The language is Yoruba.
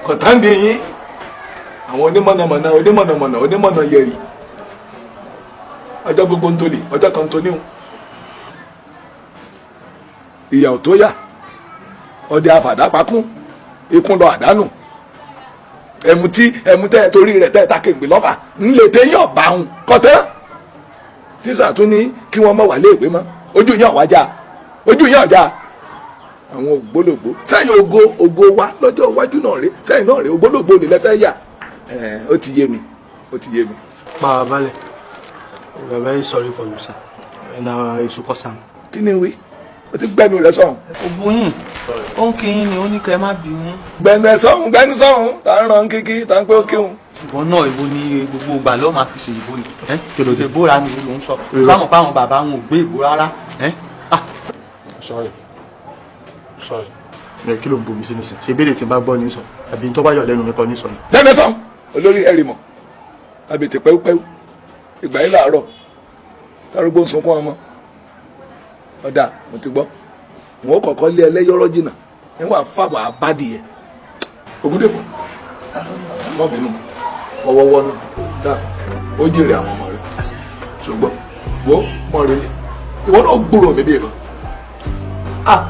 Kọ̀tàndé yín àwọn onímọ̀nàmọ̀nà, onímọ̀nàmọ̀nà, onímọ̀nà yẹ̀rì. Ọjọ́ gbogbo ń tolè, ọjọ́ kan ń toníhun. Ìyàwó tó yà ọdẹ àfàdá pakún ikún lọ àdánù. Ẹmu tí ẹmu tẹ torí rẹ̀ tẹ ta kéǹgbè lọ́fà ńlẹ̀ téyàn ọ̀bà ń kọ́tán. Tíṣà tún ní kí wọ́n mọ̀ wá léèwé mọ́. Ojú yẹn ọ̀wá já, ojú yẹn ọ̀já. Àwọn ògbólógbó sẹ́yìn, ògo ògo wa lọ́jọ́ iwájú náà rí sẹ́yìn náà rí. Ògbólógbó ni lẹ́fẹ́ yà. Ẹ̀ ó ti yé mi, ó ti yé mi. Pa balẹ̀, we are very sorry for you, sir. Na èṣù kọ́ sam. Kí ni wí? Ó ti gbẹnu rẹ sọ̀hún. Òbúyìn ó ń kí yín ni, ó ní kẹ́ ẹ má bínú. Gbẹnu ẹ sọ̀hún, gbẹnu sọ̀hún. Tá ń ràn kíkí, tá ń pé ó kíhun. Ìwọ náà, ìbò ni gbogbo ìgbà ló máa fi ṣe ìbò ni? Kí ló dé? Ìbóra ni ló ń sọ. Báwọn báwọn bàbá wọn ò gbé ìbò rárá. Sorry, sorry. Ẹ kí ló ń bomi sí nísìn? Ṣe béèrè tí n bá gbọ́ ní sọ, àbí tó bá yọ lẹ́nu mi kọ́ ní sọ ni? Gbẹnu ẹ sọ̀hún, olórí ẹ̀rì mọ̀ àbètè pẹ́wúpẹ́wú. Ìgbà yín làárọ̀ tárúgbó ń sunkún ọmọ. Ọ̀dà, mo ti gbọ́. Wọn ó kọ́kọ́ lé ẹlẹ́yọ́rọ́ jìnnà níwọ̀n fàbọ̀ abádìyẹ. Ògúndèpọ̀, mọ́ bínú, fọwọ́ wọ́nú dá. Ó jèrè àwọn ọmọ rẹ, ṣùgbọ́n wo mọ́ rẹ lé. Ìwọ náà gbúrò mi bí ìbọn. Ah.